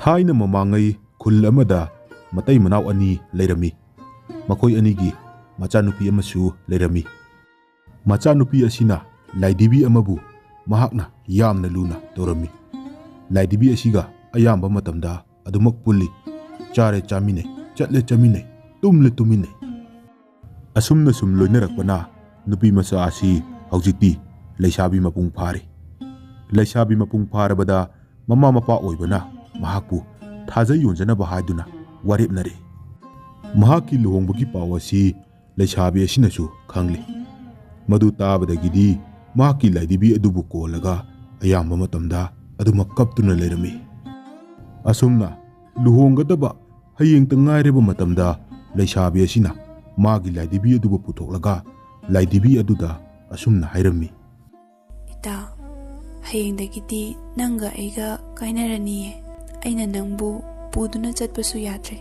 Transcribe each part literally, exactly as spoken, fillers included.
ꯊꯥꯏꯅ ꯃꯃꯥꯡꯉꯩ ꯈꯨꯜ ꯑꯃꯗ ꯃꯇꯩ ꯃꯅꯥꯎ ꯑꯅꯤ ꯂꯩꯔꯝꯃꯤ꯫ ꯃꯈꯣꯏ ꯑꯅꯤꯒꯤ ꯃꯆꯥꯅꯨꯄꯤ ꯑꯃꯁꯨ ꯂꯩꯔꯝꯃꯤ꯫ ꯃꯆꯥꯅꯨꯄꯤ ꯑꯁꯤꯅ ꯂꯥꯏꯙꯤꯕꯤ ꯑꯃꯕꯨ ꯃꯍꯥꯛꯅ ꯌꯥꯝꯅ ꯂꯨꯅ ꯇꯧꯔꯝꯃꯤ꯫ ꯂꯥꯏꯙꯤꯕꯤ ꯑꯁꯤꯒ ꯑꯌꯥꯝꯕ ꯃꯇꯝꯗ ꯑꯗꯨꯃꯛ ꯄꯨꯜꯂꯤ꯫ ꯆꯥꯔꯦ ꯆꯥꯃꯤꯟꯅꯩ, ꯆꯠꯂꯦ ꯆꯠꯃꯤꯟꯅꯩ, ꯇꯨꯝꯂꯦ ꯇꯨꯝꯃꯤꯟꯅꯩ꯫ ꯑꯁꯨꯝꯅ ꯁꯨꯝ ꯂꯣꯏꯅꯔꯛꯄꯅ ꯅꯨꯄꯤ ꯃꯆꯥ ꯑꯁꯤ ꯍꯧꯖꯤꯛꯇꯤ ꯂꯩꯁꯥꯕꯤ ꯃꯄꯨꯡ ꯐꯥꯔꯦ꯫ ꯂꯩꯁꯥꯕꯤ ꯃꯄꯨꯡ ꯐꯥꯔꯕꯗ ꯃꯃꯥ ꯃꯄꯥ ꯑꯣꯏꯕꯅ ꯃꯍꯥꯛꯄꯨ ꯊꯥꯖ ꯌꯣꯟꯖꯅꯕ ꯍꯥꯏꯗꯨꯅ ꯋꯥꯔꯦꯞꯅꯔꯦ꯫ ꯃꯍꯥꯛꯀꯤ ꯂꯨꯍꯣꯡꯕꯒꯤ ꯄꯥꯎ ꯑꯁꯤ ꯂꯩꯁꯥꯕꯤ ꯑꯁꯤꯅꯁꯨ ꯈꯪꯂꯦ꯫ ꯃꯗꯨ ꯇꯥꯕꯗꯒꯤꯗꯤ ꯃꯍꯥꯛꯀꯤ ꯂꯥꯏꯙꯤꯕꯤ ꯑꯗꯨꯕꯨ ꯀꯣꯜꯂꯒ ꯑꯌꯥꯝꯕ ꯃꯇꯝꯗ ꯑꯗꯨꯃꯛ ꯀꯞꯇꯨꯅ ꯂꯩꯔꯝꯃꯤ꯫ ꯑꯁꯨꯝꯅ ꯂꯨꯍꯣꯡꯒꯗꯕ ꯍꯌꯦꯡꯇ ꯉꯥꯏꯔꯕ ꯃꯇꯝꯗ ꯂꯩꯁꯥꯕꯤ ꯑꯁꯤꯅ ꯃꯥꯒꯤ ꯂꯥꯏꯙꯤꯕꯤ ꯑꯗꯨꯕꯨ ꯄꯨꯊꯣꯛꯂꯒ ꯂꯥꯏꯙꯤꯕꯤ ꯑꯗꯨꯗ ꯑꯁꯨꯝꯅ ꯍꯥꯏꯔꯝꯃꯤ꯫ ꯏꯇꯥ, ꯍꯌꯦꯡꯗꯒꯤꯗꯤ ꯅꯪꯒ ꯑꯩꯒ ꯀꯥꯏꯅꯔꯅꯤꯌꯦ꯫ ꯑꯩꯅ ꯅꯪꯕꯨ ꯄꯨꯗꯨꯅ ꯆꯠꯄꯁꯨ ꯌꯥꯗ꯭ꯔꯦ꯫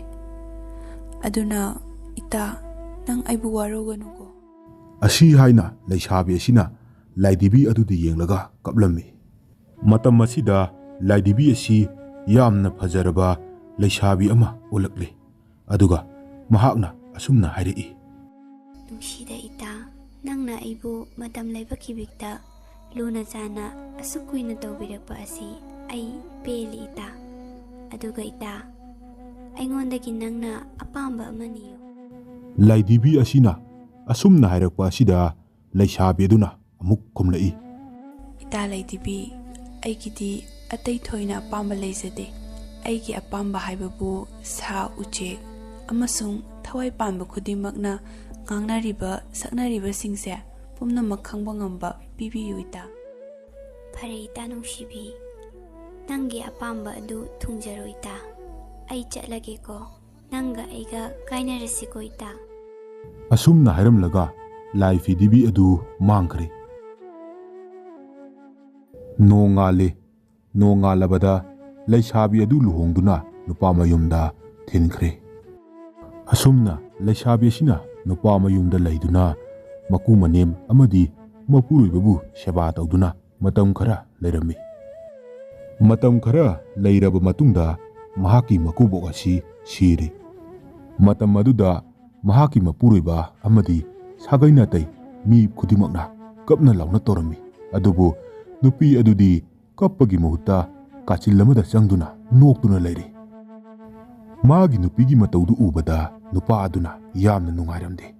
ꯑꯗꯨꯅ ꯏꯇꯥ, ꯅꯪ ꯑꯩꯕꯨ ꯋꯥꯔꯧꯒꯅꯨꯀꯣ꯫ ꯑꯁꯤ ꯍꯥꯏꯅ ꯂꯩꯁꯥꯕꯤ ꯑꯁꯤꯅ ꯂꯥꯏꯙꯤꯕꯤ ꯑꯗꯨꯗ ꯌꯦꯡꯂꯒ ꯀꯞꯂꯝꯃꯤ꯫ ꯃꯇꯝ ꯑꯁꯤꯗ ꯂꯥꯏꯙꯤꯕꯤ ꯑꯁꯤ ꯌꯥꯝꯅ ꯐꯖꯔꯕ ꯂꯩꯁꯥꯕꯤ ꯑꯃ ꯑꯣꯜꯂꯛꯂꯦ꯫ ꯑꯗꯨꯒ ꯃꯍꯥꯛꯅ ꯑꯁꯨꯝꯅ ꯍꯥꯏꯔꯛꯏ꯫ ꯅꯨꯡꯁꯤꯗ ꯏꯇꯥ, ꯅꯪꯅ ꯑꯩꯕꯨ ꯃꯇꯝ ꯂꯩꯕ ꯈꯤꯕꯤꯛꯇ ꯂꯨꯅ ꯆꯥꯟꯅ ꯑꯁꯨꯛ ꯀꯨꯏꯅ ꯇꯧꯕꯤꯔꯛꯄ ꯑꯁꯤ ꯑꯩ ꯄꯦꯜꯂꯤ ꯏꯇꯥ꯫ ꯑꯗꯨꯒ ꯏꯇꯥ, ꯑꯩꯉꯣꯟꯗꯒꯤ ꯅꯪꯅ ꯑꯄꯥꯝꯕ ꯑꯃ ꯅꯤꯌꯨ꯫ ꯂꯥꯏꯙꯤꯕꯤ ꯑꯁꯤꯅ ꯑꯁꯨꯝꯅ ꯍꯥꯏꯔꯛꯄ ꯑꯁꯤꯗ ꯂꯩꯁꯥꯕꯤ ꯑꯗꯨꯅ ꯑꯃꯨꯛ ꯈꯨꯝꯂꯛꯏ꯫ ꯏꯇꯥ ꯂꯥꯏꯙꯤꯕꯤ, ꯑꯩꯒꯤꯗꯤ ꯑꯇꯩ ꯊꯣꯏꯅ ꯑꯄꯥꯝꯕ ꯂꯩꯖꯗꯦ꯫ ꯑꯩꯒꯤ ꯑꯄꯥꯝꯕ ꯍꯥꯏꯕꯕꯨ ꯁꯥ, ꯎꯆꯦꯛ ꯑꯃꯁꯨꯡ ꯊꯋꯥꯏ ꯄꯥꯟꯕ ꯈꯨꯗꯤꯡꯃꯛꯅ ꯉꯥꯡꯅꯔꯤꯕ, ꯁꯛꯅꯔꯤꯕꯁꯤꯡꯁꯦ ꯄꯨꯝꯅꯃꯛ ꯈꯪꯕ ꯉꯝꯕ ꯄꯤꯕꯤꯌꯨ ꯏꯇꯥ꯫ ꯐꯔꯦ ꯏꯇꯥ ꯅꯨꯡꯁꯤꯕꯤ, ꯅꯪꯒꯤ ꯑꯄꯥꯝꯕ ꯑꯗꯨ ꯊꯨꯡꯖꯔꯣ ꯏꯇꯥ꯫ ꯑꯩ ꯆꯠꯂꯒꯦꯀꯣ꯫ ꯅꯪꯒ ꯑꯩꯒ ꯀꯥꯏꯅꯔꯁꯤꯀꯣ ꯏꯇꯥ꯫ ꯑꯁꯨꯝꯅ ꯍꯥꯏꯔꯝꯂꯒ ꯂꯥꯏ ꯐꯤꯗꯤꯕꯤ ꯑꯗꯨ ꯃꯥꯡꯈ꯭ꯔꯦ꯫ ꯅꯣꯡꯉꯥꯜꯂꯦ꯫ ꯅꯣꯡꯉꯥꯜꯂꯕꯗ ꯂꯩꯁꯥꯕꯤ ꯑꯗꯨ ꯂꯨꯍꯣꯡꯗꯨꯅ ꯅꯨꯄꯥ ꯃꯌꯨꯝꯗ ꯊꯤꯟꯈ꯭ꯔꯦ꯫ ꯑꯁꯨꯝꯅ ꯂꯩꯁꯥꯕꯤ ꯑꯁꯤꯅ ꯅꯨꯄꯥ ꯃꯌꯨꯝꯗ ꯂꯩꯗꯨꯅ ꯃꯀꯨ ꯃꯅꯦꯝ ꯑꯃꯗꯤ ꯃꯄꯨꯔꯣꯏꯕꯕꯨ ꯁꯦꯕꯥ ꯇꯧꯗꯨꯅ ꯃꯇꯝ ꯈꯔ ꯂꯩꯔꯝꯃꯤ꯫ ꯃꯇꯝ ꯈꯔ ꯂꯩꯔꯕ ꯃꯇꯨꯡꯗ ꯃꯍꯥꯛꯀꯤ ꯃꯀꯨꯕꯣꯛ ꯑꯁꯤ ꯁꯤꯔꯦ꯫ ꯃꯇꯝ ꯑꯗꯨꯗ ꯃꯍꯥꯛꯀꯤ ꯃꯄꯨꯔꯣꯏꯕ ꯑꯃꯗꯤ ꯁꯥꯒꯩ ꯅꯥꯇꯩ ꯃꯤ ꯈꯨꯗꯤꯡꯃꯛꯅ ꯀꯞꯅ ꯂꯥꯎꯅ ꯇꯧꯔꯝꯃꯤ꯫ ꯑꯗꯨꯕꯨ ꯅꯨꯄꯤ ꯑꯗꯨꯗꯤ ꯀꯞꯄꯒꯤ ꯃꯍꯨꯠꯇ ꯀꯥꯆꯤꯜ ꯑꯃꯗ ꯆꯪꯗꯨꯅ ꯅꯣꯛꯇꯨꯅ ꯂꯩꯔꯤ꯫ ꯃꯥꯒꯤ ꯅꯨꯄꯤꯒꯤ ꯃꯇꯧꯗꯨ ꯎꯕꯗ ꯅꯨꯄꯥ ꯑꯗꯨꯅ ꯌꯥꯝꯅ ꯅꯨꯡꯉꯥꯏꯔꯝꯗꯦ꯫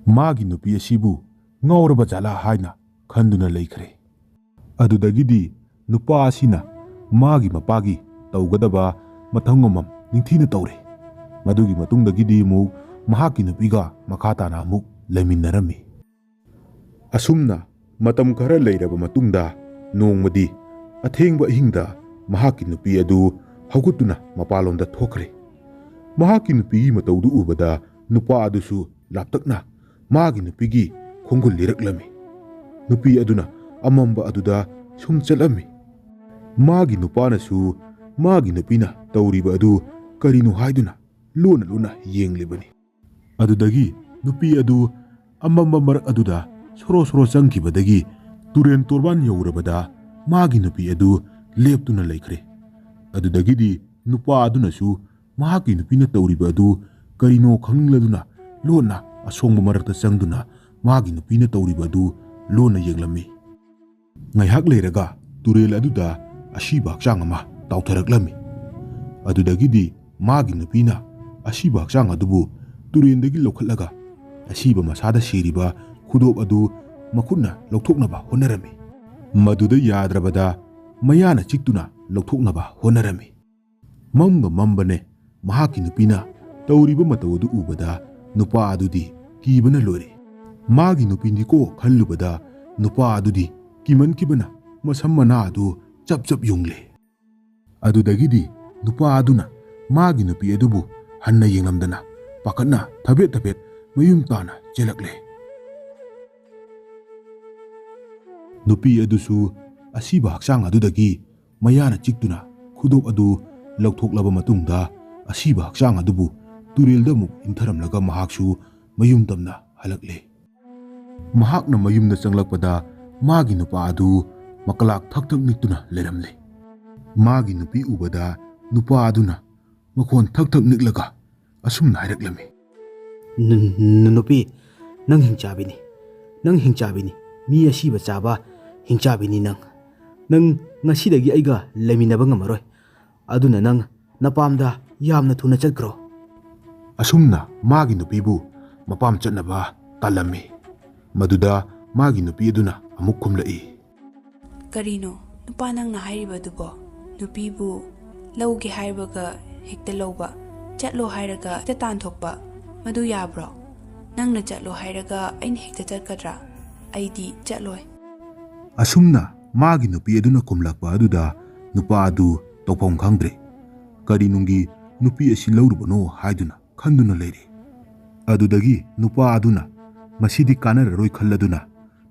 ꯃꯥꯒꯤ ꯅꯨꯄꯤ ꯑꯁꯤꯕꯨ ꯉꯥꯎꯔꯕ ꯖꯥꯠꯂꯥ ꯍꯥꯏꯅ ꯈꯟꯗꯨꯅ ꯂꯩꯈ꯭ꯔꯦ꯫ ꯑꯗꯨꯗꯒꯤꯗꯤ ꯅꯨꯄꯥ ꯑꯁꯤꯅ ꯃꯥꯒꯤ ꯃꯄꯥꯒꯤ ꯇꯧꯒꯗꯕ ꯃꯊꯧ ꯃꯉꯝ ꯅꯤꯡꯊꯤꯅ ꯇꯧꯔꯦ꯫ ꯃꯗꯨꯒꯤ ꯃꯇꯨꯡꯗꯒꯤꯗꯤ ꯑꯃꯨꯛ ꯃꯍꯥꯛꯀꯤ ꯅꯨꯄꯤꯒ ꯃꯈꯥ ꯇꯥꯅ ꯑꯃꯨꯛ ꯂꯩꯃꯤꯟꯅꯔꯝꯃꯤ꯫ ꯑꯁꯨꯝꯅ ꯃꯇꯝ ꯈꯔ ꯂꯩꯔꯕ ꯃꯇꯨꯡꯗ ꯅꯣꯡꯃꯗꯤ ꯑꯊꯦꯡꯕ ꯑꯍꯤꯡꯗ ꯃꯍꯥꯛꯀꯤ ꯅꯨꯄꯤ ꯑꯗꯨ ꯍꯧꯒꯠꯇꯨꯅ ꯃꯄꯥꯟꯂꯣꯝꯗ ꯊꯣꯛꯈ꯭ꯔꯦ꯫ ꯃꯍꯥꯛꯀꯤ ꯅꯨꯄꯤꯒꯤ ꯃꯇꯧꯗꯨ ꯎꯕꯗ ꯅꯨꯄꯥ ꯑꯗꯨꯁꯨ ꯂꯥꯞꯇꯛꯅ ꯃꯥꯒꯤ ꯅꯨꯄꯤꯒꯤ ꯈꯣꯡꯒꯨꯜ ꯂꯤꯔꯛꯂꯝꯃꯤ꯫ ꯅꯨꯄꯤ ꯑꯗꯨꯅ ꯑꯃꯝꯕ ꯑꯗꯨꯗ ꯁꯨꯝ ꯆꯠꯂꯝꯃꯤ꯫ ꯃꯥꯒꯤ ꯅꯨꯄꯥꯅꯁꯨ ꯃꯥꯒꯤ ꯅꯨꯄꯤꯅ ꯇꯧꯔꯤꯕ ꯑꯗꯨ ꯀꯔꯤꯅꯣ ꯍꯥꯏꯗꯨꯅ ꯂꯣꯟꯅ ꯂꯣꯟꯅ ꯌꯦꯡꯂꯤꯕꯅꯤ꯫ ꯑꯗꯨꯗꯒꯤ ꯅꯨꯄꯤ ꯑꯗꯨ ꯑꯃꯝꯕ ꯃꯔꯛ ꯑꯗꯨꯗ ꯁꯣꯔꯣ ꯁꯣꯔꯣ ꯆꯪꯈꯤꯕꯗꯒꯤ ꯇꯨꯔꯦꯟ ꯇꯣꯔꯕꯥꯟ ꯌꯧꯔꯕꯗ ꯃꯥꯒꯤ ꯅꯨꯄꯤ ꯑꯗꯨ ꯂꯦꯞꯇꯨꯅ ꯂꯩꯈ꯭ꯔꯦ꯫ ꯑꯗꯨꯗꯒꯤꯗꯤ ꯅꯨꯄꯥ ꯑꯗꯨꯅꯁꯨ ꯃꯍꯥꯛꯀꯤ ꯅꯨꯄꯤꯅ ꯇꯧꯔꯤꯕ ꯑꯗꯨ ꯀꯔꯤꯅꯣ ꯈꯪꯅꯤꯡꯂꯗꯨꯅ ꯂꯣꯟꯅ ꯑꯁꯣꯡꯕ ꯃꯔꯛꯇ ꯆꯪꯗꯨꯅ ꯃꯥꯒꯤ ꯅꯨꯄꯤꯅ ꯇꯧꯔꯤꯕ ꯑꯗꯨ ꯂꯣꯟꯅ ꯌꯦꯡꯂꯝꯃꯤ꯫ ꯉꯥꯏꯍꯥꯛ ꯂꯩꯔꯒ ꯇꯨꯔꯦꯜ ꯑꯗꯨꯗ ꯑꯁꯤꯕ ꯍꯛꯆꯥꯡ ꯑꯃ ꯇꯥꯎꯊꯔꯛꯂꯝꯃꯤ꯫ ꯑꯗꯨꯗꯒꯤꯗꯤ ꯃꯥꯒꯤ ꯅꯨꯄꯤꯅ ꯑꯁꯤꯕ ꯍꯛꯆꯥꯡ ꯑꯗꯨꯕꯨ ꯇꯨꯔꯦꯟꯗꯒꯤ ꯂꯧꯈꯠꯂꯒ ꯑꯁꯤꯕ ꯃꯁꯥꯗ ꯁꯤꯔꯤꯕ ꯈꯨꯗꯣꯞ ꯑꯗꯨ ꯃꯈꯨꯠꯅ ꯂꯧꯊꯣꯛꯅꯕ ꯍꯣꯠꯅꯔꯝꯃꯤ꯫ ꯃꯗꯨꯗ ꯌꯥꯗ꯭ꯔꯕꯗ ꯃꯌꯥꯅ ꯆꯤꯛꯇꯨꯅ ꯂꯧꯊꯣꯛꯅꯕ ꯍꯣꯠꯅꯔꯝꯃꯤ꯫ ꯃꯝꯒ ꯃꯝꯕꯅꯦ꯫ ꯃꯍꯥꯛꯀꯤ ꯅꯨꯄꯤꯅ ꯇꯧꯔꯤꯕ ꯃꯇꯧ ꯑꯗꯨ ꯎꯕꯗ ꯅꯨꯄꯥ ꯑꯗꯨꯗꯤ ꯀꯤꯕꯅ ꯂꯣꯏꯔꯦ꯫ ꯃꯥꯒꯤ ꯅꯨꯄꯤꯅꯤꯀꯣ ꯈꯜꯂꯨꯕꯗ ꯅꯨꯄꯥ ꯑꯗꯨꯗꯤ ꯀꯤꯃꯟꯈꯤꯕꯅ ꯃꯁꯝ ꯃꯅꯥ ꯑꯗꯨ ꯆꯞ ꯆꯞ ꯌꯨꯡꯂꯦ꯫ ꯑꯗꯨꯗꯒꯤꯗꯤ ꯅꯨꯄꯥ ꯑꯗꯨꯅ ꯃꯥꯒꯤ ꯅꯨꯄꯤ ꯑꯗꯨꯕꯨ ꯍꯟꯅ ꯌꯦꯡꯂꯝꯗꯅ ꯄꯥꯈꯠꯅ ꯊꯕꯦꯠ ꯊꯕꯦꯠ ꯃꯌꯨꯝ ꯇꯥꯅ ꯆꯦꯜꯂꯛꯂꯦ꯫ ꯅꯨꯄꯤ ꯑꯗꯨꯁꯨ ꯑꯁꯤꯕ ꯍꯛꯆꯥꯡ ꯑꯗꯨꯗꯒꯤ ꯃꯌꯥꯅ ꯆꯤꯛꯇꯨꯅ ꯈꯨꯗꯣꯞ ꯑꯗꯨ ꯂꯧꯊꯣꯛꯂꯕ ꯃꯇꯨꯡꯗ ꯑꯁꯤꯕ ꯍꯛꯆꯥꯡ ꯑꯗꯨꯕꯨ ꯇꯨꯔꯦꯜꯗ ꯑꯃꯨꯛ ꯏꯟꯊꯔꯝꯂꯒ ꯃꯍꯥꯛꯁꯨ ꯃꯌꯨꯝ ꯇꯝꯅ ꯍꯜꯂꯛꯂꯦ꯫ ꯃꯍꯥꯛꯅ ꯃꯌꯨꯝꯗ ꯆꯪꯂꯛꯄꯗ ꯃꯥꯒꯤ ꯅꯨꯄꯥ ꯑꯗꯨ ꯃꯀꯂꯥꯛ ꯊꯛ ꯊꯛ ꯅꯤꯛꯇꯨꯅ ꯂꯩꯔꯝꯂꯦ꯫ ꯃꯥꯒꯤ ꯅꯨꯄꯤ ꯎꯕꯗ ꯅꯨꯄꯥ ꯑꯗꯨꯅ ꯃꯈꯣꯟ ꯊꯛ ꯊꯛ ꯅꯤꯛꯂꯒ ꯑꯁꯨꯝꯅ ꯍꯥꯏꯔꯛꯂꯝꯃꯤ꯫ "ꯅ-, ꯅ-, ꯅꯨꯄꯤ, ꯅꯪ ꯍꯤꯡꯆꯥꯕꯤꯅꯤ꯫ ꯅꯪ ꯍꯤꯡꯆꯥꯕꯤꯅꯤ꯫ ꯃꯤ ꯑꯁꯤꯕ ꯆꯥꯕ ꯍꯤꯡꯆꯥꯕꯤꯅꯤ ꯅꯪ꯫ ꯅꯪ ꯉꯁꯤꯗꯒꯤ ꯑꯩꯒ ꯂꯩꯃꯤꯟꯅꯕ ꯉꯝꯃꯔꯣꯏ꯫ ꯑꯗꯨꯅ ꯅꯪ ꯅꯄꯥꯝꯗ ꯌꯥꯝꯅ ꯊꯨꯅ ꯆꯠꯈ꯭ꯔꯣ꯫" ꯑꯁꯨꯝꯅ ꯃꯥꯒꯤ ꯅꯨꯄꯤꯕꯨ ꯃꯄꯥꯝ ꯆꯠꯅꯕ ꯇꯥꯜꯂꯝꯃꯤ꯫ ꯃꯗꯨꯗ ꯃꯥꯒꯤ ꯅꯨꯄꯤ ꯑꯗꯨꯅ ꯑꯃꯨꯛ ꯈꯨꯝꯂꯛꯏ꯫ "ꯀꯔꯤꯅꯣ ꯅꯨꯄꯥ ꯅꯪꯅ ꯍꯥꯏꯔꯤꯕꯗꯨꯕꯣ? ꯅꯨꯄꯤꯕꯨ ꯂꯧꯒꯦ ꯍꯥꯏꯕꯒ ꯍꯦꯛꯇ ꯂꯧꯕ, ꯆꯠꯂꯣ ꯍꯥꯏꯔꯒ ꯍꯦꯛꯇ ꯇꯥꯟꯊꯣꯛꯄ, ꯃꯗꯨ ꯌꯥꯕ꯭ꯔꯣ? ꯅꯪꯅ ꯆꯠꯂꯣ ꯍꯥꯏꯔꯒ ꯑꯩꯅ ꯍꯦꯛꯇ ꯆꯠꯀꯗ꯭ꯔꯥ? ꯑꯩꯗꯤ ꯆꯠꯂꯣꯏ꯫" ꯑꯁꯨꯝꯅ ꯃꯥꯒꯤ ꯅꯨꯄꯤ ꯑꯗꯨꯅ ꯈꯨꯝꯂꯛꯄ ꯑꯗꯨꯗ ꯅꯨꯄꯥ ꯑꯗꯨ ꯇꯧꯐꯝ ꯈꯪꯗ꯭ꯔꯦ꯫ ꯀꯔꯤ ꯅꯨꯡꯒꯤ ꯅꯨꯄꯤ ꯑꯁꯤ ꯂꯧꯔꯨꯕꯅꯣ ꯍꯥꯏꯗꯨꯅ ꯈꯟꯗꯨꯅ ꯂꯩꯔꯤ꯫ ꯑꯗꯨꯗꯒꯤ ꯅꯨꯄꯥ ꯑꯗꯨꯅ ꯃꯁꯤꯗꯤ ꯀꯥꯟꯅꯔꯔꯣꯏ ꯈꯜꯂꯗꯨꯅ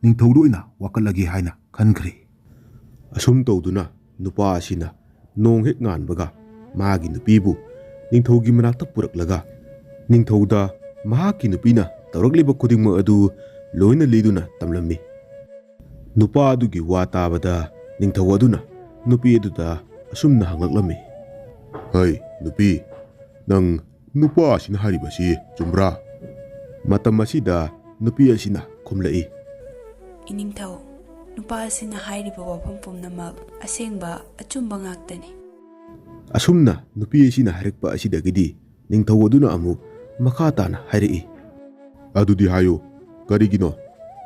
ꯅꯤꯡꯊꯧꯗ ꯑꯣꯏꯅ ꯋꯥꯀꯠꯂꯒꯦ ꯍꯥꯏꯅ ꯈꯟꯈ꯭ꯔꯦ꯫ ꯑꯁꯨꯝ ꯇꯧꯗꯨꯅ ꯅꯨꯄꯥ ꯑꯁꯤꯅ ꯅꯣꯡ ꯍꯦꯛ ꯉꯥꯟꯕꯒ ꯃꯥꯒꯤ ꯅꯨꯄꯤꯕꯨ ꯅꯤꯡꯊꯧꯒꯤ ꯃꯅꯥꯛꯇ ꯄꯨꯔꯛꯂꯒ ꯅꯤꯡꯊꯧꯗ ꯃꯍꯥꯛꯀꯤ ꯅꯨꯄꯤꯅ ꯇꯧꯔꯛꯂꯤꯕ ꯈꯨꯗꯤꯡꯃꯛ ꯑꯗꯨ ꯂꯣꯏꯅ ꯂꯤꯗꯨꯅ ꯇꯝꯂꯝꯃꯤ꯫ ꯅꯨꯄꯥ ꯑꯗꯨꯒꯤ ꯋꯥ ꯇꯥꯕꯗ ꯅꯤꯡꯊꯧ ꯑꯗꯨꯅ ꯅꯨꯄꯤ ꯑꯗꯨꯗ ꯑꯁꯨꯝꯅ ꯍꯪꯂꯛꯂꯝꯃꯤ꯫ "ꯍꯩ, ꯅꯨꯄꯤ, ꯅꯪ ꯅꯨꯄꯥ ꯑꯁꯤꯅ ꯍꯥꯏꯔꯤꯕꯁꯤ ꯆꯨꯝꯕ꯭ꯔꯥ?" ꯃꯇꯝ ꯑꯁꯤꯗ ꯅꯨꯄꯤ ꯑꯁꯤꯅ ꯈꯨꯝꯂꯛꯏ꯫ "ꯏꯅꯤꯡꯊꯧ, ꯅꯨꯄꯥ ꯑꯁꯤꯅ ꯍꯥꯏꯔꯤꯕ ꯋꯥꯐꯝ ꯄꯨꯝꯅꯃꯛ ꯑꯁꯦꯡꯕ ꯑꯆꯨꯝꯕ ꯉꯥꯛꯇꯅꯤ꯫" ꯑꯁꯨꯝꯅ ꯅꯨꯄꯤ ꯑꯁꯤꯅ ꯍꯥꯏꯔꯛꯄ ꯑꯁꯤꯗꯒꯤꯗꯤ ꯅꯤꯡꯊꯧ ꯑꯗꯨꯅ ꯑꯃꯨꯛ ꯃꯈꯥ ꯇꯥꯅ ꯍꯥꯏꯔꯛꯏ꯫ "ꯑꯗꯨꯗꯤ ꯍꯥꯏꯌꯨ, ꯀꯔꯤꯒꯤꯅꯣ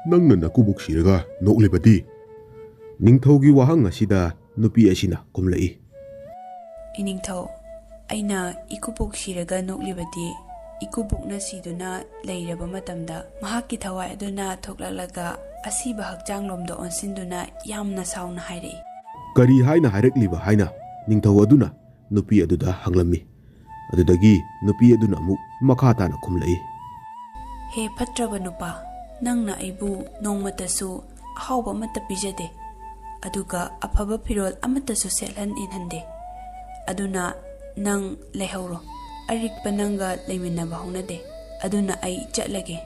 ꯅꯪꯅ ꯅꯀꯨꯕꯣꯛ ꯁꯤꯔꯒ ꯅꯣꯛꯂꯤꯕꯗꯤ?" ꯅꯤꯡꯊꯧꯒꯤ ꯋꯥꯍꯪ ꯑꯁꯤꯗ ꯅꯨꯄꯤ ꯑꯁꯤꯅ ꯈꯨꯝꯂꯛꯏ꯫ "ꯏꯅꯤꯡꯊꯧ, ꯑꯩꯅ ꯏꯀꯨꯕꯣꯛ ꯁꯤꯔꯒ ꯅꯣꯛꯂꯤꯕꯗꯤ ꯏꯀꯨꯕꯣꯛꯅ ꯁꯤꯗꯨꯅ ꯂꯩꯔꯕ ꯃꯇꯝꯗ ꯃꯍꯥꯛꯀꯤ ꯊꯋꯥꯏ ꯑꯗꯨꯅ ꯊꯣꯛꯂꯛꯂꯒ ꯑꯁꯤꯕ ꯍꯛꯆꯥꯡꯂꯣꯝꯗ ꯑꯣꯟꯁꯤꯟꯗꯨꯅ ꯌꯥꯝꯅ ꯁꯥꯎꯅ ꯍꯥꯏꯔꯛꯏ꯫" ꯀꯔꯤ ꯍꯥꯏꯅ ꯍꯥꯏꯔꯛꯂꯤꯕ ꯍꯥꯏꯅ ꯅꯤꯡꯊꯧ ꯑꯗꯨꯅ ꯅꯨꯄꯤ ꯑꯗꯨꯗ ꯍꯪꯂꯝꯃꯤ꯫ ꯑꯗꯨꯗꯒꯤ ꯅꯨꯄꯤ ꯑꯗꯨꯅ ꯑꯃꯨꯛ ꯃꯈꯥ ꯇꯥꯅ ꯈꯨꯝꯂꯛꯏ꯫ "ꯍꯦ ꯐꯠꯇ꯭ꯔꯕ ꯅꯨꯄꯥ, ꯅꯪꯅ ꯑꯩꯕꯨ ꯅꯣꯡꯃꯇꯁꯨ ꯑꯍꯥꯎꯕ ꯑꯃꯠꯇ ꯄꯤꯖꯗꯦ, ꯑꯗꯨꯒ ꯑꯐꯕ ꯐꯤꯔꯣꯜ ꯑꯃꯠꯇꯁꯨ ꯁꯦꯠꯍꯟ ꯏꯟꯍꯟꯗꯦ꯫ ꯑꯗꯨꯅ ꯅꯪ ꯂꯩꯍꯧꯔꯣ, ꯑꯔꯤꯛꯄ ꯅꯪꯒ ꯂꯩꯃꯤꯟꯅꯕ ꯍꯧꯅꯗꯦ꯫ ꯑꯗꯨꯅ ꯑꯩ ꯆꯠꯂꯒꯦ,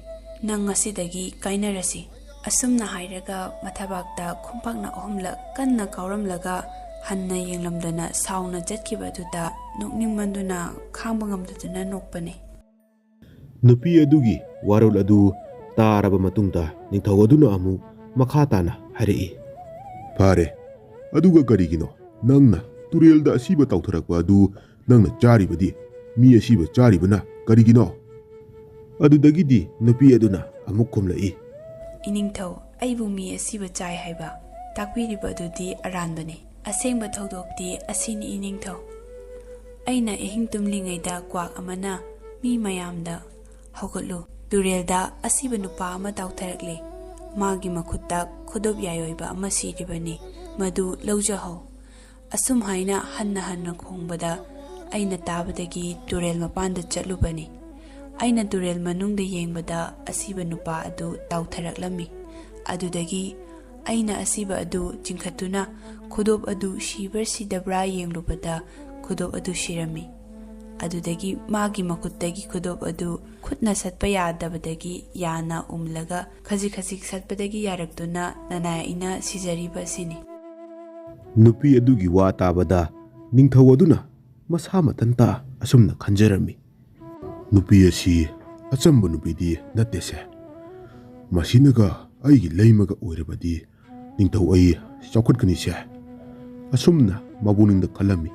ꯅꯪ ꯉꯁꯤꯗꯒꯤ ꯀꯥꯏꯅꯔꯁꯤ꯫" ꯑꯁꯨꯝꯅ ꯍꯥꯏꯔꯒ ꯃꯊꯕꯥꯛꯇ ꯈꯣꯡꯄꯥꯛꯅ ꯑꯍꯨꯝꯂꯛ ꯀꯟꯅ ꯀꯥꯎꯔꯝꯂꯒ ꯍꯟꯅ ꯌꯦꯡꯂꯝꯗꯅ ꯁꯥꯎꯅ ꯆꯠꯈꯤꯕ ꯑꯗꯨꯗ ꯅꯣꯛꯅꯤꯡꯃꯟꯗꯨꯅ ꯈꯥꯡꯕ ꯉꯝꯗꯗꯨꯅ ꯅꯣꯛꯄꯅꯤ꯫ ꯅꯨꯄꯤ ꯑꯗꯨꯒꯤ ꯋꯥꯔꯣꯜ ꯑꯗꯨ ꯇꯥꯔꯕ ꯃꯇꯨꯡꯗ ꯅꯤꯡꯊꯧ ꯑꯗꯨꯅ ꯑꯃꯨꯛ ꯃꯈꯥ ꯇꯥꯅ ꯍꯥꯏꯔꯛꯏ, "ꯐꯔꯦ, ꯑꯗꯨꯒ ꯀꯔꯤꯒꯤꯅꯣ ꯅꯪꯅ ꯇꯨꯔꯦꯜꯗ ꯑꯁꯤꯕ ꯇꯥꯎꯊꯔꯛꯄ ꯑꯗꯨ ꯅꯪꯅ ꯆꯥꯔꯤꯕꯗꯤ? ꯃꯤ ꯑꯁꯤꯕ ꯆꯥꯔꯤꯕꯅ ꯀꯔꯤꯒꯤꯅꯣ?" ꯑꯗꯨꯗꯒꯤꯗꯤ ꯅꯨꯄꯤ ꯑꯗꯨꯅ ꯑꯃꯨꯛ ꯈꯨꯝꯂꯛꯏ, "ꯏꯅꯤꯡꯊꯧ, ꯑꯩꯕꯨ ꯃꯤ ꯑꯁꯤꯕ ꯆꯥꯏ ꯍꯥꯏꯕ ꯇꯥꯛꯄꯤꯔꯤꯕ ꯑꯗꯨꯗꯤ ꯑꯔꯥꯟꯕꯅꯤ꯫ ꯑꯁꯦꯡꯕ ꯊꯧꯗꯣꯛꯇꯤ ꯑꯁꯤꯅꯤ, ꯏꯅꯤꯡꯊꯧ꯫ ꯑꯩꯅ ꯑꯍꯤꯡ ꯇꯨꯝꯂꯤꯉꯩꯗ ꯀ꯭ꯋꯥꯛ ꯑꯃꯅ ꯃꯤ ꯃꯌꯥꯝꯗ, 'ꯍꯧꯒꯠꯂꯨ, ꯇꯨꯔꯦꯜꯗ ꯑꯁꯤꯕ ꯅꯨꯄꯥ ꯑꯃ ꯇꯥꯎꯊꯔꯛꯂꯦ꯫ ꯃꯥꯒꯤ ꯃꯈꯨꯠꯇ ꯈꯨꯗꯣꯞ ꯌꯥꯏꯑꯣꯏꯕ ꯑꯃ ꯁꯤꯔꯤꯕꯅꯤ꯫ ꯃꯗꯨ ꯂꯧꯖꯍꯧ.' ꯑꯁꯨꯝ ꯍꯥꯏꯅ ꯍꯟꯅ ꯍꯟꯅ ꯈꯣꯡꯕꯗ ꯑꯩꯅ ꯇꯥꯕꯗꯒꯤ ꯇꯨꯔꯦꯜ ꯃꯄꯥꯟꯗ ꯆꯠꯂꯨꯕꯅꯤ꯫ ꯑꯩꯅ ꯇꯨꯔꯦꯜ ꯃꯅꯨꯡꯗ ꯌꯦꯡꯕꯗ ꯑꯁꯤꯕ ꯅꯨꯄꯥ ꯑꯗꯨ ꯇꯥꯎꯊꯔꯛꯂꯝꯃꯤ꯫ ꯑꯗꯨꯗꯒꯤ ꯑꯩꯅ ꯑꯁꯤꯕ ꯑꯗꯨ ꯆꯤꯡꯈꯠꯇꯨꯅ ꯈꯨꯗꯣꯞ ꯑꯗꯨ ꯁꯤꯕ꯭ꯔꯥ ꯁꯤꯗꯕ꯭ꯔꯥ ꯌꯦꯡꯂꯨꯕꯗ ꯈꯨꯗꯣꯞ ꯑꯗꯨ ꯁꯤꯔꯝꯃꯤ꯫ ꯑꯗꯨꯗꯒꯤ ꯃꯥꯒꯤ ꯃꯈꯨꯠꯇꯒꯤ ꯈꯨꯗꯣꯞ ꯑꯗꯨ ꯈꯨꯠꯅ ꯁꯠꯄ ꯌꯥꯗꯕꯗꯒꯤ ꯌꯥꯅ ꯎꯝꯂꯒ ꯈꯖꯤꯛ ꯈꯖꯤꯛ ꯁꯠꯄꯗꯒꯤ ꯌꯥꯔꯛꯇꯨꯅ ꯅꯅꯥꯏ ꯑꯩꯅ ꯁꯤꯖꯔꯤꯕ ꯑꯁꯤꯅꯤ꯫" ꯅꯨꯄꯤ ꯑꯗꯨꯒꯤ ꯋꯥ ꯇꯥꯕꯗ ꯅꯤꯡꯊꯧ ꯑꯗꯨꯅ ꯃꯁꯥ ꯃꯊꯟꯇ ꯑꯁꯨꯝꯅ ꯈꯟꯖꯔꯝꯃꯤ, "ꯅꯨꯄꯤ ꯑꯁꯤ ꯑꯆꯝꯕ ꯅꯨꯄꯤꯗꯤ ꯅꯠꯇꯦꯁꯦ꯫ ꯃꯁꯤꯅꯒ ꯑꯩꯒꯤ ꯂꯩꯃꯒ ꯑꯣꯏꯔꯕꯗꯤ ꯅꯤꯡꯊꯧ ꯑꯩ ꯆꯥꯎꯈꯠꯀꯅꯤꯁꯦ꯫" ꯑꯁꯨꯝꯅ ꯃꯄꯨꯛꯅꯤꯡꯗ ꯈꯜꯂꯝꯃꯤ꯫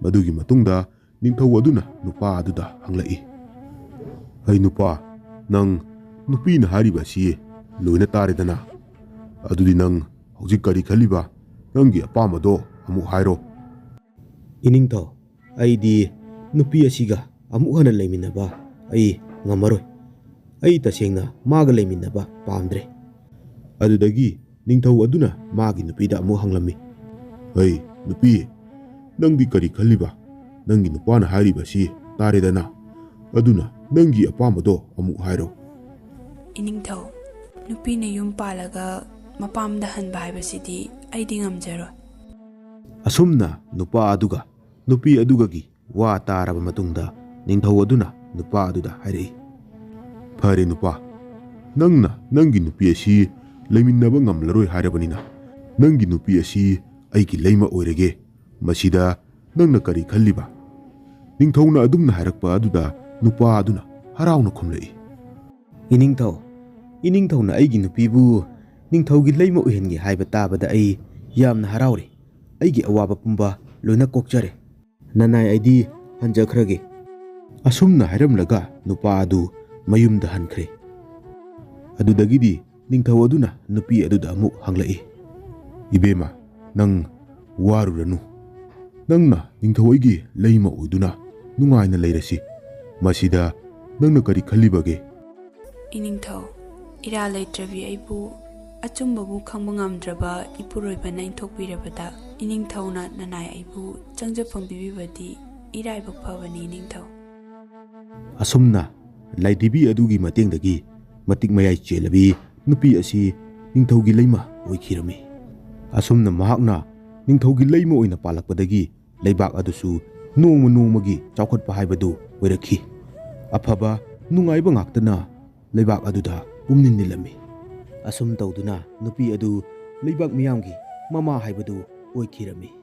ꯃꯗꯨꯒꯤ ꯃꯇꯨꯡꯗ ꯅꯤꯡꯊꯧ ꯑꯗꯨꯅ ꯅꯨꯄꯥ ꯑꯗꯨꯗ ꯍꯪꯂꯛꯏ, "ꯑꯩ ꯅꯨꯄꯥ, ꯅꯪ ꯅꯨꯄꯤꯅ ꯍꯥꯏꯔꯤꯕ ꯑꯁꯤ ꯂꯣꯏꯅ ꯇꯥꯔꯦꯗꯅ꯫ ꯑꯗꯨꯗꯤ ꯅꯪ ꯍꯧꯖꯤꯛ ꯀꯔꯤ ꯈꯜꯂꯤꯕ? ꯅꯪꯒꯤ ꯑꯄꯥꯝꯕꯗꯣ ꯑꯃꯨꯛ ꯍꯥꯏꯔꯣ꯫" "ꯏꯅꯤꯡꯊꯧ, ꯑꯩꯗꯤ ꯅꯨꯄꯤ ꯑꯁꯤꯒ ꯑꯃꯨꯛ ꯍꯟꯅ ꯂꯩꯃꯤꯟꯅꯕ ꯑꯩ ꯉꯝꯃꯔꯣꯏ꯫ ꯑꯩ ꯇꯁꯦꯡꯅ ꯃꯥꯒ ꯂꯩꯃꯤꯟꯅꯕ ꯄꯥꯝꯗ꯭ꯔꯦ꯫" ꯑꯗꯨꯗꯒꯤ ꯅꯤꯡꯊꯧ ꯑꯗꯨꯅ ꯃꯥꯒꯤ ꯅꯨꯄꯤꯗ ꯑꯃꯨꯛ ꯍꯪꯂꯝꯃꯤ, "ꯍꯩ ꯅꯨꯄꯤ, ꯅꯪꯗꯤ ꯀꯔꯤ ꯈꯜꯂꯤꯕ? ꯅꯪꯒꯤ ꯅꯨꯄꯥꯅ ꯍꯥꯏꯔꯤꯕꯁꯤ ꯇꯥꯔꯦꯗꯅ꯫ ꯑꯗꯨꯅ ꯅꯪꯒꯤ ꯑꯄꯥꯝꯕꯗꯣ ꯑꯃꯨꯛ ꯍꯥꯏꯔꯣ꯫" "ꯏꯅꯤꯡꯊꯧ, ꯅꯨꯄꯤꯅ ꯌꯨꯝ ꯄꯥꯜꯂꯒ ꯃꯄꯥꯝꯗ ꯍꯟꯕ ꯍꯥꯏꯕꯁꯤꯗꯤ ꯑꯩꯗꯤ ꯉꯝꯖꯔꯣꯏ꯫" ꯑꯁꯨꯝꯅ ꯅꯨꯄꯥ ꯑꯗꯨꯒ ꯅꯨꯄꯤ ꯑꯗꯨꯒꯒꯤ ꯋꯥ ꯇꯥꯔꯕ ꯃꯇꯨꯡꯗ ꯅꯤꯡꯊꯧ ꯑꯗꯨꯅ ꯅꯨꯄꯥ ꯑꯗꯨꯗ ꯍꯥꯏꯔꯛꯏ, "ꯐꯔꯦ ꯅꯨꯄꯥ, ꯅꯪꯅ ꯅꯪꯒꯤ ꯅꯨꯄꯤ ꯑꯁꯤ ꯂꯩꯃꯤꯟꯅꯕ ꯉꯝꯂꯔꯣꯏ ꯍꯥꯏꯔꯕꯅꯤꯅ, ꯅꯪꯒꯤ ꯅꯨꯄꯤ ꯑꯁꯤ ꯑꯩꯒꯤ ꯂꯩꯃ ꯑꯣꯏꯔꯒꯦ꯫ ꯃꯁꯤꯗ ꯅꯪꯅ ꯀꯔꯤ ꯈꯜꯂꯤꯕ?" ꯅꯤꯡꯊꯧꯅ ꯑꯗꯨꯝꯅ ꯍꯥꯏꯔꯛꯄ ꯑꯗꯨꯗ ꯅꯨꯄꯥ ꯑꯗꯨꯅ ꯍꯔꯥꯎꯅ ꯈꯨꯝꯂꯛꯏ, "ꯏꯅꯤꯡꯊꯧ, ꯏꯅꯤꯡꯊꯧꯅ ꯑꯩꯒꯤ ꯅꯨꯄꯤꯕꯨ ꯅꯤꯡꯊꯧꯒꯤ ꯂꯩꯃ ꯑꯣꯏꯍꯟꯒꯦ ꯍꯥꯏꯕ ꯇꯥꯕꯗ ꯑꯩ ꯌꯥꯝꯅ ꯍꯔꯥꯎꯔꯦ꯫ ꯑꯩꯒꯤ ꯑꯋꯥꯕ ꯄꯨꯝꯕ ꯂꯣꯏꯅ ꯀꯣꯛꯆꯔꯦ꯫ ꯅꯅꯥꯏ ꯑꯩꯗꯤ ꯍꯟꯖꯈ꯭ꯔꯒꯦ"꯫ ꯑꯁꯨꯝꯅ ꯍꯥꯏꯔꯝꯂꯒ ꯅꯨꯄꯥ ꯑꯗꯨ ꯃꯌꯨꯝꯗ ꯍꯟꯈ꯭ꯔꯦ꯫ ꯑꯗꯨꯗꯒꯤꯗꯤ ꯅꯤꯡꯊꯧ ꯑꯗꯨꯅ ꯅꯨꯄꯤ ꯑꯗꯨꯗ ꯑꯃꯨꯛ ꯍꯪꯂꯛꯏ, "ꯏꯕꯦꯝꯃ, ꯅꯪ ꯋꯥꯔꯨꯔꯅꯨ꯫ ꯅꯪꯅ ꯅꯤꯡꯊꯧ ꯑꯩꯒꯤ ꯂꯩꯃ ꯑꯣꯏꯗꯨꯅ ꯅꯨꯡꯉꯥꯏꯅ ꯂꯩꯔꯁꯤ꯫ ꯃꯁꯤꯗ ꯅꯪꯅ ꯀꯔꯤ ꯈꯜꯂꯤꯕꯒꯦ?" "ꯏꯅꯤꯡꯊꯧ, ꯏꯔꯥ ꯂꯩꯇ꯭ꯔꯕꯤ ꯑꯩꯕꯨ ꯑꯆꯨꯝꯕꯕꯨ ꯈꯪꯕ ꯉꯝꯗ꯭ꯔꯕ ꯏꯄꯨꯔꯣꯏꯕꯅ ꯏꯟꯊꯣꯛꯄꯤꯔꯕꯗ ꯏꯅꯤꯡꯊꯧꯅ ꯅꯅꯥꯏ ꯑꯩꯕꯨ ꯆꯪꯖꯐꯝ ꯄꯤꯕꯤꯕꯗꯤ ꯏꯔꯥꯏꯕꯛ ꯐꯕꯅꯤ ꯏꯅꯤꯡꯊꯧ"꯫ ꯑꯁꯨꯝꯅ ꯂꯥꯏꯙꯤꯕꯤ ꯑꯗꯨꯒꯤ ꯃꯇꯦꯡꯗꯒꯤ ꯃꯇꯤꯛ ꯃꯌꯥꯏ ꯆꯦꯜꯂꯕꯤ ꯅꯨꯄꯤ ꯑꯁꯤ ꯅꯤꯡꯊꯧꯒꯤ ꯂꯩꯃ ꯑꯣꯏꯈꯤꯔꯝꯃꯤ꯫ ꯑꯁꯨꯝꯅ ꯃꯍꯥꯛꯅ ꯅꯤꯡꯊꯧꯒꯤ ꯂꯩꯃ ꯑꯣꯏꯅ ꯄꯥꯜꯂꯛꯄꯗꯒꯤ ꯂꯩꯕꯥꯛ ꯑꯗꯨꯁꯨ ꯅꯣꯡꯃ ꯅꯣꯡꯃꯒꯤ ꯆꯥꯎꯈꯠꯄ ꯍꯥꯏꯕꯗꯨ ꯑꯣꯏꯔꯛꯈꯤ꯫ ꯑꯐꯕ, ꯅꯨꯡꯉꯥꯏꯕ ꯉꯥꯛꯇꯅ ꯂꯩꯕꯥꯛ ꯑꯗꯨꯗ ꯄꯨꯝꯅꯤꯟ ꯅꯤꯜꯂꯝꯃꯤ꯫ ꯑꯁꯨꯝ ꯇꯧꯗꯨꯅ ꯅꯨꯄꯤ ꯑꯗꯨ ꯂꯩꯕꯥꯛ ꯃꯤꯌꯥꯝꯒꯤ ꯃꯃꯥ ꯍꯥꯏꯕꯗꯨ ꯑꯣꯏꯈꯤꯔꯝꯃꯤ꯫